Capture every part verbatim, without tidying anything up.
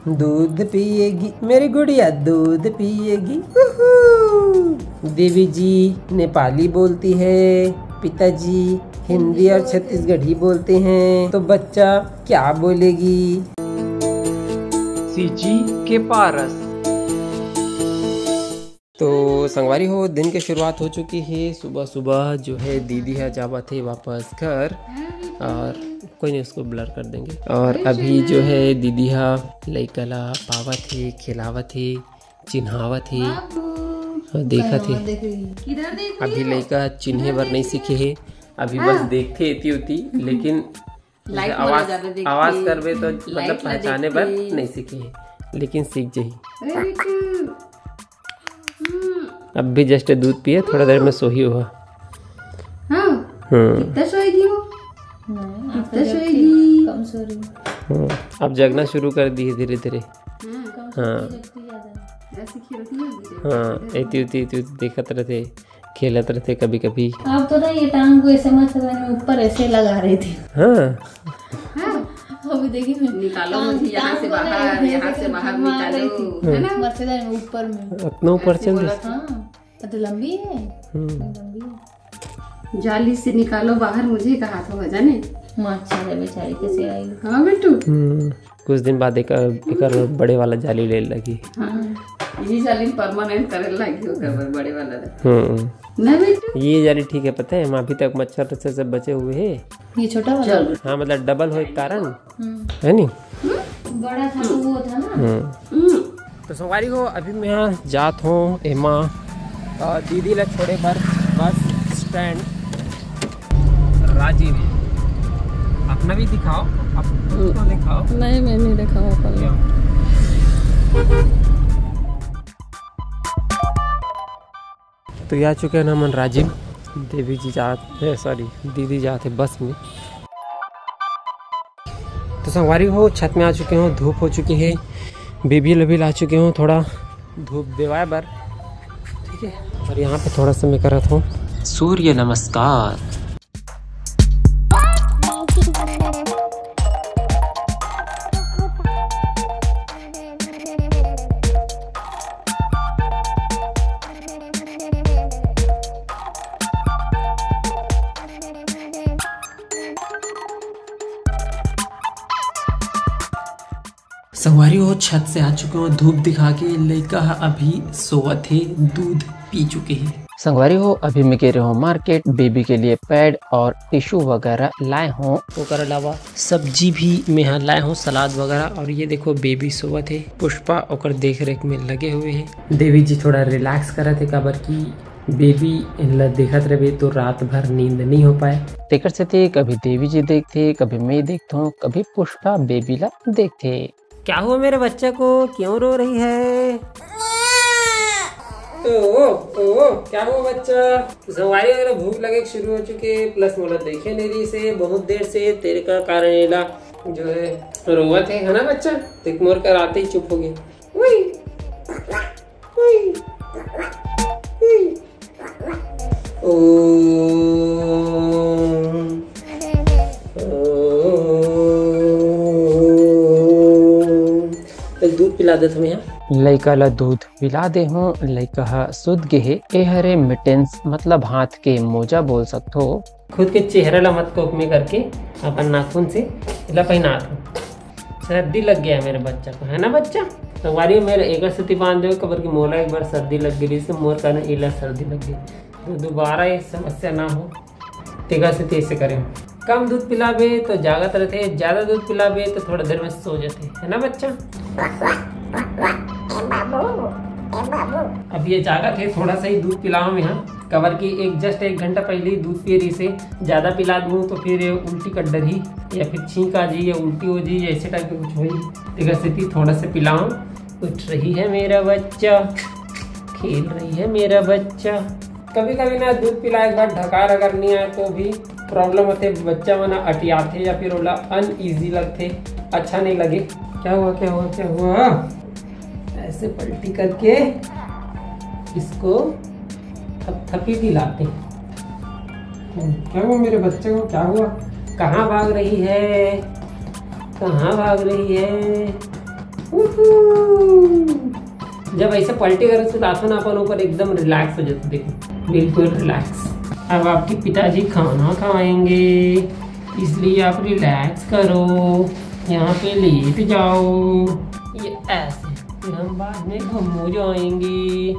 दूध पिएगी मेरी गुड़िया, दूध पिएगी। देवी जी नेपाली बोलती है, पिताजी हिंदी और छत्तीसगढ़ी बोलते हैं, तो बच्चा क्या बोलेगी? सीजी के पारस। तो संगवारी हो, दिन के शुरुआत हो चुकी है। सुबह सुबह जो है दीदी हा जावत है वापस घर, और कोई नहीं, उसको ब्लर कर देंगे। और अभी जो है दीदी हा लइका ला पावत है, खिलावत है, चिन्हावत है और देखत है। अभी लइका चिन्हे बर नहीं सीखे है, अभी बस देखते एती उती, लेकिन आवाज करबे तो मतलब पहचाने बर नहीं सीखे है, लेकिन सीख जाही। अब भी जस्ट दूध पिए, थोड़ा देर में सोही हुआ। हाँ। हम्म। कितना सोएगी वो? कितना सोएगी? कम सो रही। हम्म। अब जगना शुरू कर दी है धीरे धीरे। हाँ। हाँ। एती उती, एती उती देखत रहते, खेलत रहते कभी कभी। आप तो ना ये टांग को ऐसे मत, ऊपर ऐसे लगा रहे थे। हाँ। हाँ। अभी देखिए, निकालो मुझे यहाँ से बाहर, यहाँ से बाहर निकालो, है ना? मच्छरदानी ऊपर में। इतना ऊपर चल रहा। हाँ, तो लंबी है। हम्म। लंबी है। जाली से निकालो बाहर मुझे, कहा था जाने। मच्छर है बेचारी, कैसे आई? हाँ बेटू। हम्म। कुछ दिन बाद एक, एक बड़े वाला जाली ले लगी। हाँ, ये जाली परमानेंट करे लगी होकर बड़े वाला। हम्म। ना बेटू। ये जाली ठीक है, पता है, हम अभी तक मच्छर से सब बचे हुए हैं। ये छोटा वाला? हाँ, मतलब डबल हो एक कारण। हम्म। है नी? बड़ा था तो वो था ना। हम्म। तो संगवारी हो, अभी मैं जात हूँ एमा, अ, दीदी ला छोड़े बर बस स्टैंड। राजिम, अपना भी दिखाओ, अपना तो दिखाओ। नहीं, मैं नहीं दिखाऊँ अपन। तो ये आ चुके हैं ना हमन राजिम। देवी जी जात है, सॉरी, दीदी जात है बस में। तो संगवारी हो, छत में आ चुके हो, धूप हो चुकी है, बेबी ल भी ला चुके हो थोड़ा धूप देवाए बर, ठीक है। और यहाँ पे थोड़ा सा मैं करत हूँ सूर्य नमस्कार। संगवारी हो, छत से आ चुके हो धूप दिखा के। लइका ह अभी सोवत हे, दूध पी चुके हे। संगवारी हो, अभी मैं गे रहे हो मार्केट, बेबी के लिए पैड और टिश्यू वगैरह लाए हो। ओकर अलावा सब्जी भी मैं यहाँ लाए हो, सलाद वगैरह। और ये देखो, बेबी सोवत हे, पुष्पा ओकर देख रेख में लगे हुए हे। देवी जी थोड़ा रिलैक्स करत हे, काबर कि बेबी इनला देखत रहे तो रात भर नींद नहीं हो पाए। तेकर सेती कभी देवी जी देखथे, कभी मैं देखथों, कभी पुष्पा बेबी ला देखथे। क्या हुआ मेरे बच्चे को, क्यों रो रही है? ओ, ओ, ओ, क्या हुआ बच्चा? संगवारी अगर भूख लगे शुरू हो चुके, प्लस मोला देखे नहीं रही से बहुत देर से, तेरे का कारण एला जो है रोवत है, है ना बच्चा? देख मोर कर आते ही चुप हो गया। उई, उई, उई। ओम, ओम। एक दूध पिला देत हमें यहाँ। लइका ला दूध पिला दे हूँ, लइका ह सुत गे हे। ए हरे मिटेंस, मतलब हाथ के मोजा बोल सकथो। खुद के चेहरा ला मत कोक में करके अपन नाखून से एला पहना दो। सर्दी लग गया है मेरे बच्चा को, है ना बच्चा? संगवारी हो, मेरे एकर सेती बांध दो, काबर कि मोला एक बार सर्दी लग गई, से मोर कारण एला सर्दी लग गई, तो दोबारा ये समस्या ना हो, तेकर सेती ऐसे करें। कम दूध पिलाबे तो जागत रहते, ज्यादा दूध पिलाबे तो थोड़ा देर में सो जाते, है ना बच्चा? अब ये जागत है, थोड़ा सा ही दूध पिलाओ मैं, हाँ। काबर कि एक, जस्ट एक घंटा पहले ही दूध पिए रही से, ज्यादा पिला दूँ तो फिर ये उल्टी कर डरही या फिर छींक आ जाई या उल्टी हो जाई या ऐसे टाइप के कुछ होई। तेकर सेती थोड़ा सा पिलाओ। उठ रही है मेरा बच्चा, खेल रही है मेरा बच्चा। कभी कभी ना दूध पिलाए के बाद ढकार अगर नहीं आए तो भी प्रॉब्लम होते, बच्चा मन अटियाथे या फिर ओला अनईजी लगथे, अच्छा नहीं लगे। क्या हुआ, क्या हुआ, क्या हुआ? ऐसे पलटी करके इसको थपथपी दिलाते हैं। हम्म, क्या हुआ मेरे बच्चे को, क्या हुआ? कहाँ भाग रही है, कहाँ भाग रही है? जब ऐसे पलटी करे, सुलाथन अपन ऊपर एकदम रिलैक्स हो जाता। देखो, बिल्कुल रिलैक्स। अब आपके पिताजी खाना खाएंगे, इसलिए आप रिलैक्स करो, यहाँ पे लेट जाओ। ये ऐसे, फिर हम बाद में घूमो जाएंगे,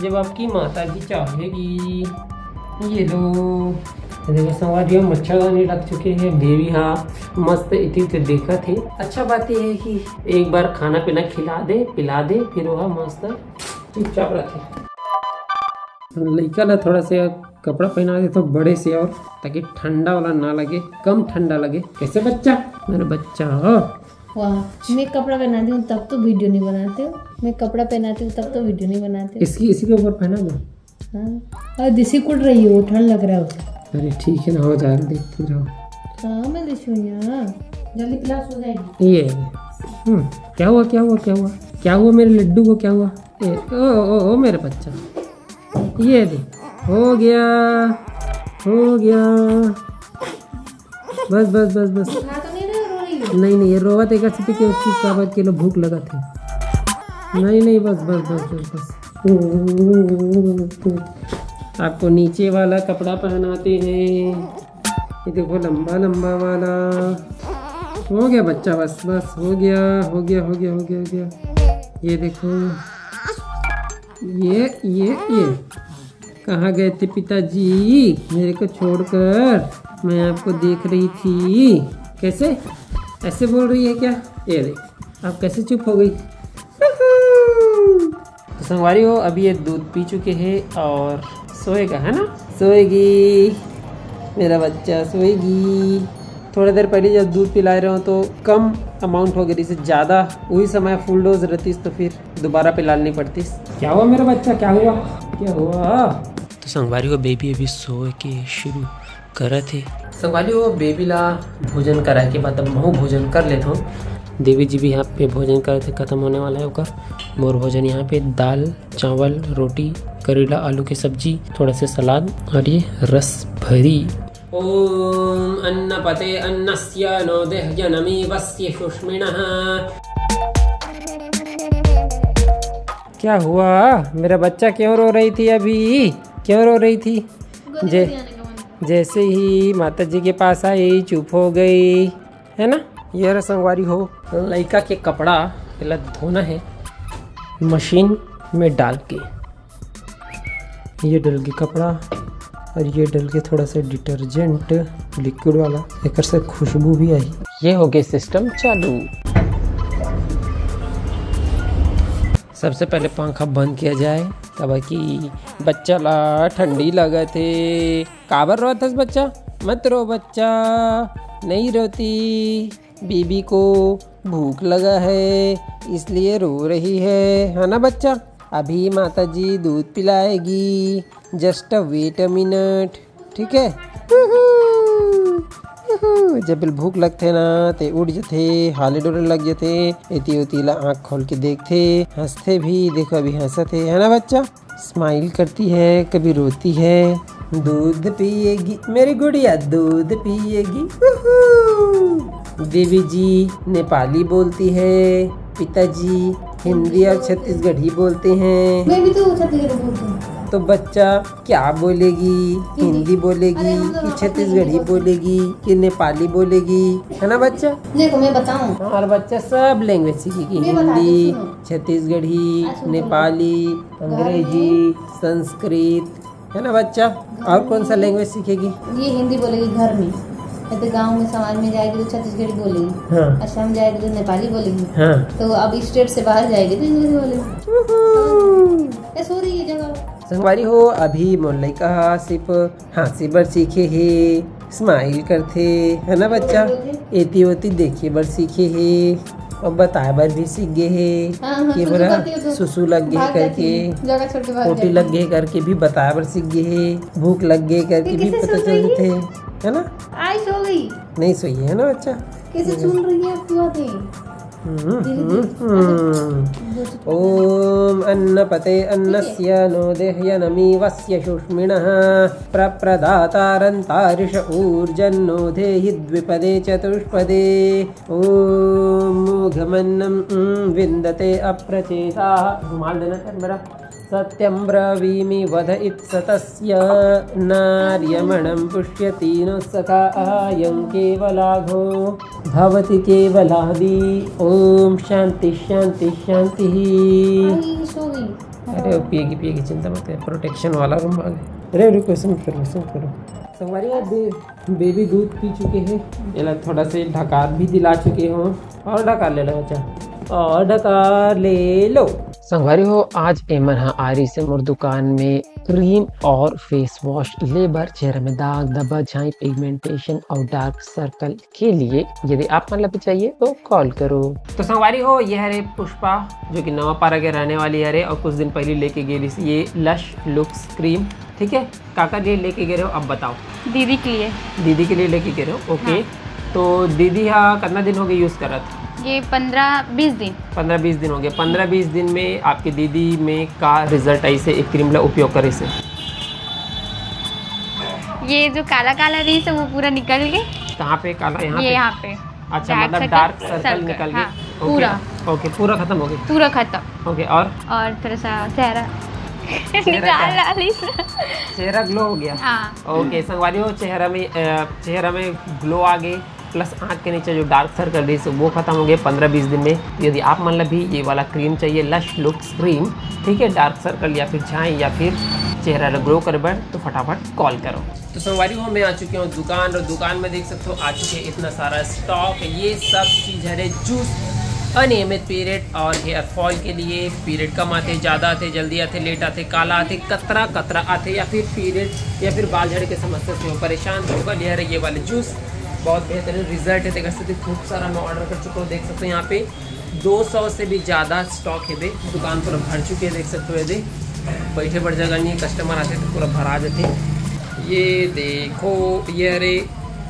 जब आपकी माता भी चाहेगी। ये लो, देखो संगवारी हो, मच्छरदानी लग चुके हैं। बेबी हाँ मस्त इति तो देखा थे। अच्छा बात ये है कि एक बार खाना पीना खिला दे, पिला दे, फिर वह मस्त चुपचाप रहते। लइका ला थोड़ा से कपड़ा पहना दे तो बड़े से, और ताकि ठंडा वाला ना लगे, कम ठंडा लगे। कैसे बच्चा, मेरा बच्चा हो। वाह, मैं कपड़ा पहनाती हूँ तब तो वीडियो नहीं बनाते हो, मैं कपड़ा पहनाती हूँ तब तो वीडियो नहीं बनाते हो। इसकी इसी के ऊपर पहना दो। हाँ, और दिसी कुट रही हो, ठंड लग रहा है उसे। अरे ठीक है ना, हो जाएगा, देखते रहो। हाँ मैं दिसी हूँ यहाँ। जल्दी पिला, सो जाएगी। ये हम्म, क्या हुआ, क्या हुआ, क्या हुआ, क्या हुआ मेरे लड्डू को, क्या हुआ? ए, ओ, ओ, ओ, ओ मेरे बच्चा, ये दे, हो गया, हो गया। बस बस बस बस। खा तो नहीं रही, रो रही है। नहीं नहीं, ये रोवत एक स्थिति के उस चीज का बात के लिए भूख लगा था। नहीं नहीं, बस बस बस बस बस। आपको नीचे वाला कपड़ा पहनाते हैं, ये देखो लंबा लंबा वाला। हो गया बच्चा, बस बस, हो गया, हो गया, हो गया, हो गया, हो गया। ये देखो, ये ये ये कहाँ गए थे पिताजी मेरे को छोड़कर? मैं आपको देख रही थी। कैसे ऐसे बोल रही है क्या? ये देख, आप कैसे चुप हो गई? तो संगवारी हो, अभी ये दूध पी चुके हैं और सोएगा, है ना? सोएगी, मेरा बच्चा सोएगी। थोड़ा देर पहले जब दूध पिला रहे हो तो कम अमाउंट हो गई, जैसे ज़्यादा वही समय फुल डोज रहती तो फिर दोबारा पिलानी पड़ती। क्या हुआ मेरा बच्चा, क्या हुआ, क्या हुआ? तो संगवारी हो, बेबी अभी सो के शुरू करत हे। संगवारी हो, बेबी ला भोजन कराए के बाद अब महू भोजन कर लेथो। देवी जी भी यहाँ पे भोजन करत हे, खत्म होने वाला है ओकर। मोर भोजन यहाँ पे दाल, चावल, रोटी, करेला, आलू की सब्जी, थोड़ा से सलाद और ये रस भरी। ओम अन्नपते अन्नस्य नो देह्यनमीवस्य सुष्मिणः। क्या हुआ मेरा बच्चा, क्यों रो रही थी अभी, क्यों रो रही थी? जे, जैसे ही माता जी के पास आई, चुप हो गई, है ना? ये रहा संगवारी हो, लइका के कपड़ा पहले धोना है मशीन में डाल के। ये डल के कपड़ा और ये डल के थोड़ा सा डिटर्जेंट लिक्विड वाला, एकर से खुशबू भी आई। ये हो गए सिस्टम चालू। सबसे पहले पंखा बंद किया जाए, तब कि बच्चा ला ठंडी लगत हे। काबर रोत हस बच्चा? मत रो बच्चा, नहीं रोती। बीबी को भूख लगा है, इसलिए रो रही है, है ना बच्चा? अभी माता जी दूध पिलाएगी, just wait a minute, ठीक है? जब भूख लगथे ना, ते उठ जथे, हाले डोले लग जथे, एती ओती ला आँख खोल के देखथे, हंसथे भी। देखो, अभी हंसत हे, है ना बच्चा? स्माइल करती है, कभी रोती है। दूध पिएगी मेरी गुड़िया, दूध पिएगी। देवी जी नेपाली बोलती है, पिताजी हिंदी और छत्तीसगढ़ी बोलते हैं। मैं भी तो छत्तीसगढ़ी बोलती हूँ। तो बच्चा क्या बोलेगी? हिंदी बोलेगी कि छत्तीसगढ़ी बोलेगी कि नेपाली बोलेगी, है ना बच्चा? देखो, मैं बताऊँ। हमारा बच्चा सब लैंग्वेज सीखेगी। हिंदी, छत्तीसगढ़ी, नेपाली, अंग्रेजी, संस्कृत, है ना बच्चा? और कौन सा लैंग्वेज सीखेगी? ये हिंदी बोलेगी घर में, ऐसे गांव में, समाज में जाएगी तो छत्तीसगढ़ी बोलेगी। हाँ। असम जाएगी तो नेपाली बोलेगी। हाँ। तो अब स्टेट से बाहर जाएगी तो इंग्लिश बोलेगी। सो रही है जगह। संगवारी हो, अभी मोर लइका ह सिर्फ हाँसे बर सीखे हे, स्माइल करथे, है ना बच्चा? एती ओती देखे बर सीखे हे और बताए बर भी सीख गे हे। हाँ, हाँ, के बोला सुसु लग गे करके, पोटी लग गे करके भी बताए बर सीख गे हे, भूख लग गे करके भी पता चल जथे, है ना? आई सो गई। नहीं सोई है ना बच्चा? कैसे सुन रही है? हम्म, हम्म, हम्म। ॐ अन्नपते अन्नस्य नो देह्यनमीवस्य शुष्मिणः प्रप्रदातारन्तारिष ऊर्जन्नो धेहि द्विपदे चतुष्पदे। ॐ मोघमन्नं, उं, विन्दते अप्रचेताः। रुमाल देना सर मेरा। सत्यं ब्रवीमि वद इत्सतस्य नार्यमणं पुष्यति नः सखा अयं केवलाघो भवति केवलादि। ॐ शांति शांति शांति। आई, सो गई। अरे वो पिएगी पिएगी, चिंता मत कर, प्रोटेक्शन वाला रूम आ गए। अरे रुको, ऐसे मत करो, ऐसे मत करो। संगवारी यार, बे, बेबी दूध पी चुके हैं, एला थोड़ा से ढकार भी दिला चुके हो। और ढकार ले लो बच्चा, और ढकार ले लो। संगवारी हो, आज एमन हा आरी से मोर दुकान में क्रीम और फेस वॉश ले बर, चेहरा में दाग धब्बा, झाई, पिगमेंटेशन और डार्क सर्कल के लिए। यदि आप मन ला भी चाहिए तो कॉल करो। तो संगवारी हो, ये हरे पुष्पा, जो कि नवापारा के रहने वाली हरे और कुछ दिन पहले लेके गई रही ये लश लुक्स क्रीम। ठीक है, काकर लिए लेके गए रहे हो, अब बताओ। दीदी के लिए। दीदी के लिए लेके गए रहे हो, ओके। हाँ। तो दीदी हा कितना दिन हो गए यूज करत? ये पंद्रह बीस दिन। पंद्रह बीस दिन हो गए। पंद्रह बीस दिन में आपकी दीदी में का रिजल्ट आई से एक क्रीम ला उपयोग करे से? ये जो काला काला रही से वो पूरा निकल गए। कहाँ पे काला? यहाँ ये पे? यहाँ पे। अच्छा, Dark मतलब circle, डार्क सर्कल circle, निकल गए। हाँ, ओके। पूरा। ओके, पूरा खत्म हो गया। पूरा खत्म। ओके, और और थोड़ा सा चेहरा चेहरा निकाल क्या? डाली से। चेहरा ग्लो हो गया। हाँ। ओके संगवारी हो, चेहरा में अ, चेहरा में ग्लो आ गए, प्लस आँख के नीचे जो डार्क सर्कल रही से वो खत्म हो गए पंद्रह बीस दिन में। यदि आप मन ला भी ये वाला क्रीम चाहिए, लश लुक्स क्रीम, ठीक है, डार्क सर्कल या फिर झाई या फिर चेहरा ला ग्लो करे बर, तो फटाफट कॉल करो। तो संगवारी हो, मैं आ चुके हूँ दुकान, और दुकान में देख सकते हो आ चुके हैं इतना सारा स्टॉक। ये सब चीज हरे जूस अनियमित पीरियड और हेयर फॉल के लिए। पीरियड कम आते, ज्यादा आते, जल्दी आते, लेट आते, काला आते, कतरा कतरा आते, या फिर पीरियड या फिर बाल झड़े के समस्या से हो परेशान, तो कल ये हरे ये वाले जूस बहुत बेहतरीन रिजल्ट है। देख सकते हो, खूब सारा मैं ऑर्डर कर चुका हूँ। देख सकते हो यहाँ पे दो सौ से भी ज्यादा स्टॉक है बे, दुकान पूरा भर चुके हैं। देख सकते हो ये दे, बैठे बर जगह नहीं, कस्टमर आते तो पूरा भरा जाते। ये देखो, ये हरे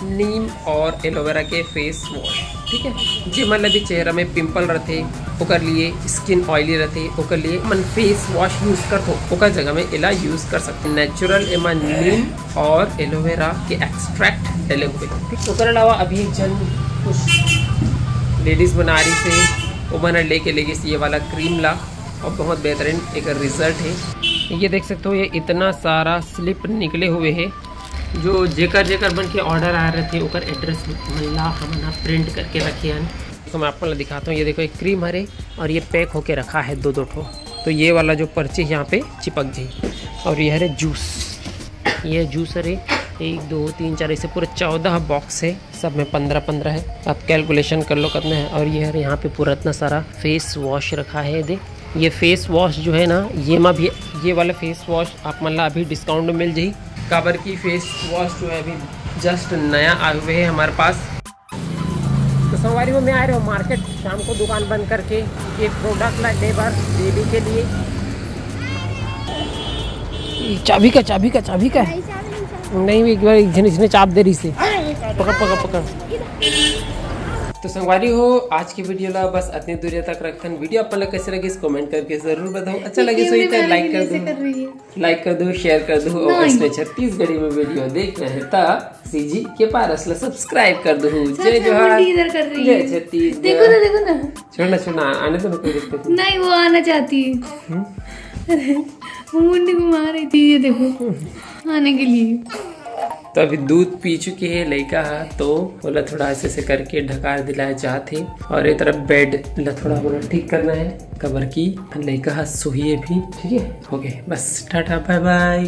नीम और एलोवेरा के फेस वॉश, ठीक है। जे मन ला भी चेहरा में पिंपल रहते, ओकर लिए, स्किन ऑयली रहते, ओकर लिए मन फेस वॉश यूज करथो, ओकर जगह में एला यूज कर सकते। नेचुरल एमा नीम और एलोवेरा के एक्सट्रैक्ट डले हुए। ठीक, ओकर अलावा अभी एक जन कुछ लेडीज बना रही से, ओमन ह लेके लेगिस ये वाला क्रीम ला, और बहुत बेहतरीन एक रिजल्ट है। ये देख सकते हो, ये इतना सारा स्लिप निकले हुए है, जो जेकर जेकर मन के ऑर्डर आ रहे थे, ओकर एड्रेस मन ला हमन ह प्रिंट करके रखे हन। तो मैं आप मन ला दिखाता हूँ, ये देखो, एक क्रीम हरे और ये पैक होके रखा है दो दो ठो। तो ये वाला जो पर्ची यहाँ पे चिपक जाए। और ये हरे जूस, ये जूस हरे, एक, दो, तीन, चार, ऐसे पूरे चौदह बॉक्स है, सब में पंद्रह पंद्रह है। आप कैलकुलेशन कर लो कितना है। और ये हरे यहाँ पे पूरा इतना सारा फेस वॉश रखा है। दे, ये फेस वॉश जो है ना, ये मा भी, ये वाला फेस वॉश आप मन ला अभी डिस्काउंट में मिल जाही, काबर की फेस वॉश जो है अभी जस्ट नया आए हुए है हमारे पास। तो संगवारी हो, मैं आए रहे हो मार्केट शाम को दुकान बंद करके ये प्रोडक्ट ला ले बर बेबी के लिए। ये चाबी का, चाबी का, चाबी का। नहीं, एक बार एक जन इसने चाप दे रही से। पकड़, पकड़, पकड़। तो संगवारी हो, आज की वीडियो ला बस अतनी दूरिया तक रखथन। वीडियो आप मन ला कैसे लगिस, कमेंट करके जरूर बताओ। अच्छा लगिस होही तो लाइक कर दो, लाइक कर दो, शेयर कर दो, और इसमें छत्तीसगढ़ी में वीडियो देख रहे हैं ता सीजी के पारस ला सब्सक्राइब कर दो। जय जोहार, इधर कर रही जय है। छत्तीसगढ़। देखो ना, देखो ना। छोड़ना, छोड़ना, आने दो ना, कोई दिक्कत नहीं। नहीं, वो आना चाहती है। अरे, वो मुंडी घुमा रही थी, ये देखो, आने के लिए। तो अभी दूध पी चुके हैं लइका हा, तो ओला थोड़ा ऐसे ऐसे करके ढकार दिलाए जात हे। और ये तरफ बेड ला थोड़ा मोला ठीक करना है, काबर की लइका हा सोही है भी। ठीक है, हो गए, बस, टाटा, बाय बाय।